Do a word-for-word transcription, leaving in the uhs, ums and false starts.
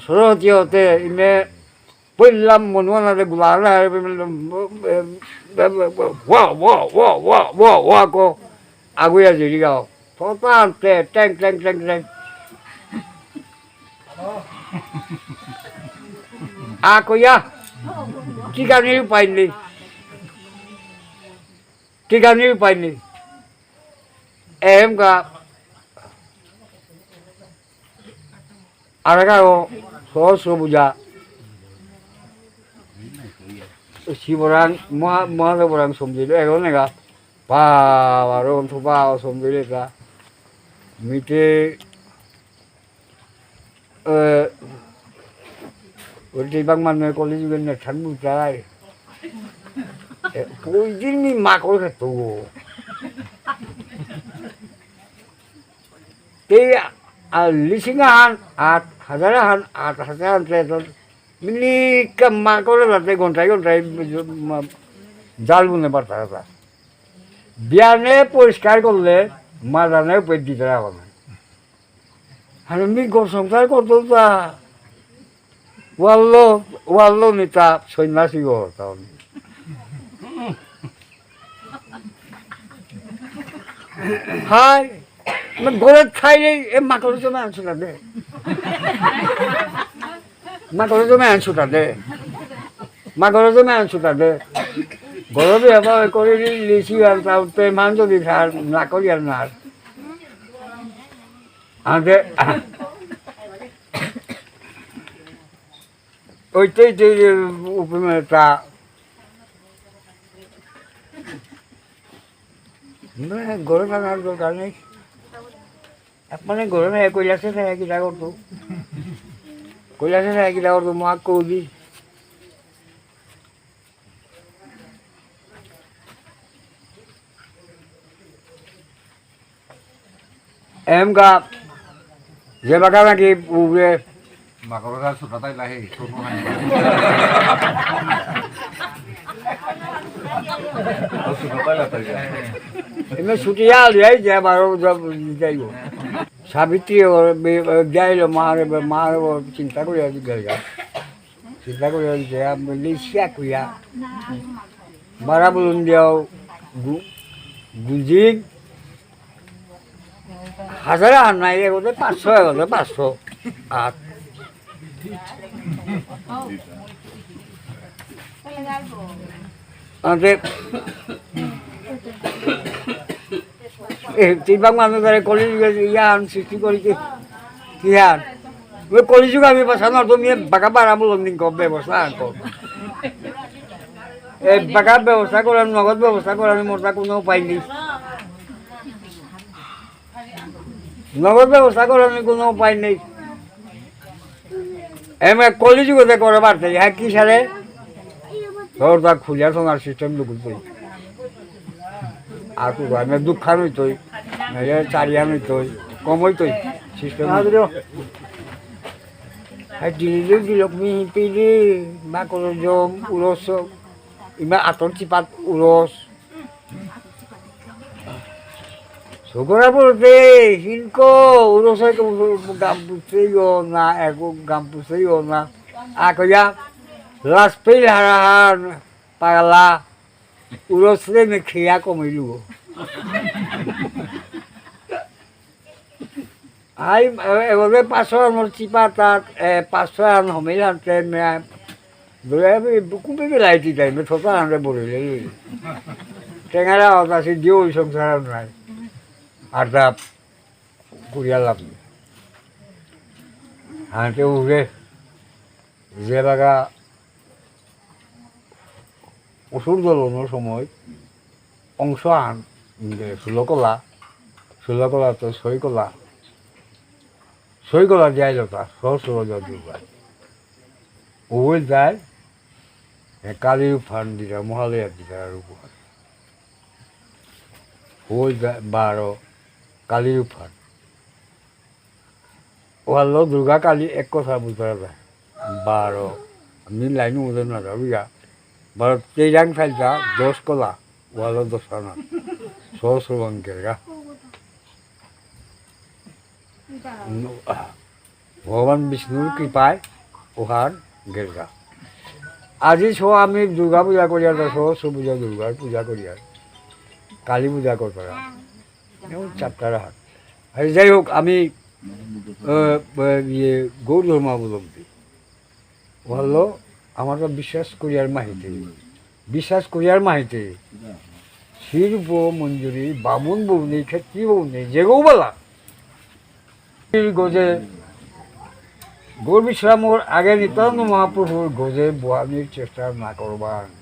সরহতি হতে ইমে পইলাম মনুয়া না রে গুলা না রে, ওয়া, ওয়া, ওয়া, ওয়া, ওয়া, ওয়া, কো। আগুয়া জিরি গাও। থতা আনতে, ট্যাং, ট্যাং, ট্যাং, ট্যাং। আ কইয়া, টিকানির উপায় নেই। টিকানির উপায় নেই। এম গা, আরাগাও, সহস্র পূজা। শিবরাং, মহা-, মহাদেবরাং সমঝিল, এগো নেগা। বাবা, রোহন সুবা, ও সমঝিল এটা। মিটে, এ, ওই যে বাং মানে কলেজ গেলে ঠান্ডু চাই। এ, ওই দিন মি মা করে খেত গো। তে, আ, লিসিং আহান, আট হাজার আহান, আট হাজার আহান, তে তো মিনিকা মা করে যাতে ঘন্টায় ঘন্টায় মা-, জাল বুনে পারতা কথা। বিয়ানে পরিষ্কার করলে মা জানে উপরে দিতে রাখো না। আর মি ঘর সংসার করতো তা। ওয়াল্লো, ওয়াল্লো নিতা সন্ন্যাসী গো, তাহলে। হাই, মানে গরত খাইলে এ মাকড় জমে আনছো না দে। মাকড় জমে আনছো না দে। মাকড় জমে আনছো না দে। গরত এবার করে লিসি আর তাও প্রেম আন যদি খার, না করি আর না আর। আনতে, ওইটাই যে উপমা তা মানে, গরম লাগার দরকার নেই। এক মানে গরমে কৈলাসে থাকে কিতা করতো? কৈলাসে থাকে কিতা করতো? মহা কৌদি। এম গা, যে বাগা নাকি উবে। মাকড় গা সুতা তাই লাহে, ছোট হয়। ও সুতা তাই লাহে। এমনি ছুটি আল যাই, যে বারো যাব যাইব। সাবিত্রী ওর বে-, যাইলো মারে, মারে ও চিন্তা করে আর কি গেল গা। চিন্তা করে আর কি, আমি লিসিয়া কুয়া। বারা বলুন দিয়াও, গু-, গুজিন। হাজার আহান নাই, এগোতে পাঁচশো, এগোতে পাঁচশো। আর আনতে, এ, তিনবাং মানু তারে কলিযুগে ইয়ান সৃষ্টি করিতে, কিহান? ওই কলিযুগ আমি বাঁচানোর তো নিয়ে বাঁকা বাড়া বলুন দিন কম ব্যবস্থা আন কম। এ, বাঁকা ব্যবস্থা করার, নগদ ব্যবস্থা করার মোর তা কোনো উপায় নেই। নগদ ব্যবস্থা করার কোনো উপায় নেই। এমনি কলিযুগতে করে বাড়তে, হ্যাঁ, কি সারে? তোর তা খুলিয়া সোনার সিস্টেম লুকুল তুই। আর তো আমি দুঃখ নই তুই, নাইলে চারিয়া নই তুই, কম হই তুই সিস্টেম। হ্যাঁ, দিলি দিলক মি পিলি, মা কোনো জম, উরস, ইমা আতর চিপাত উরস। সুগরা বলতে, হিনকো, উরসে তো গাম পুষেইও না, এক গাম পুষেইও না। আকয়া, লাস পেইল হারাহান, পাগলা, উরসে মে খেয়া কমিলু। আই, এ, এ, পাঁচশো আমার চিপা তাত, এ, পাঁচশো আন হমিল আনতে মে, দয়া বি, কুপি বি লাইটি তাই, মে থতা আনতে বড় হইলে। টেঙারা হতা সে দিও ওই সংসার আর নাই। আর তা কুড়িয়া লাভ নেই। হাতে উঠে, যে বাগা অসুর দলনর সময় অংশ আন, ইন্দে ষোলকলা, ষোলকলা তো ছয়কলা, ছয়কলা যাইল তা, সহস্র দুর্গা। ওই যায়, এ, কালী ফান দিতা, মহালয়া দিতা আর উপহার। ওই যায়, বারো, কালী ফান। ওয়াল্লো দুর্গা কালী এক কথা বুঝতে পারবে। বারো, আমি লাইন উঠে না যাবো ইয়া। বারো, তেইরাং খাইতা, দশ কলা, ওয়াল্লো দশ আনা। সহস্র বাঙ্কের গা। ভগবান বিষ্ণুর কৃপায় ওহার গেলগা। আজি সহ আমি দুর্গা পূজা করিয়ার, সরস্বতী পূজা, দুর্গা পূজা করিয়ার, কালী পূজা করতারা, যেমন চারটার হাট। আর যাই হোক, আমি আহ, আহ, ইয়ে, গৌর ধর্মাবলম্বী। হলো, আমার তো বিশ্বাস করিয়ার মাহিতে, বিশ্বাস করিয়ার মাহিতে, শ্রীরূপ মঞ্জুরি, বামুন বৌনি, ক্ষেত্রী বৌনি, যে গৌবালা, গজে, গৌর বিশ্রামর আগে নিত্যানন্দ মহাপ্রভুর গজে বহানির চেষ্টা না করবান।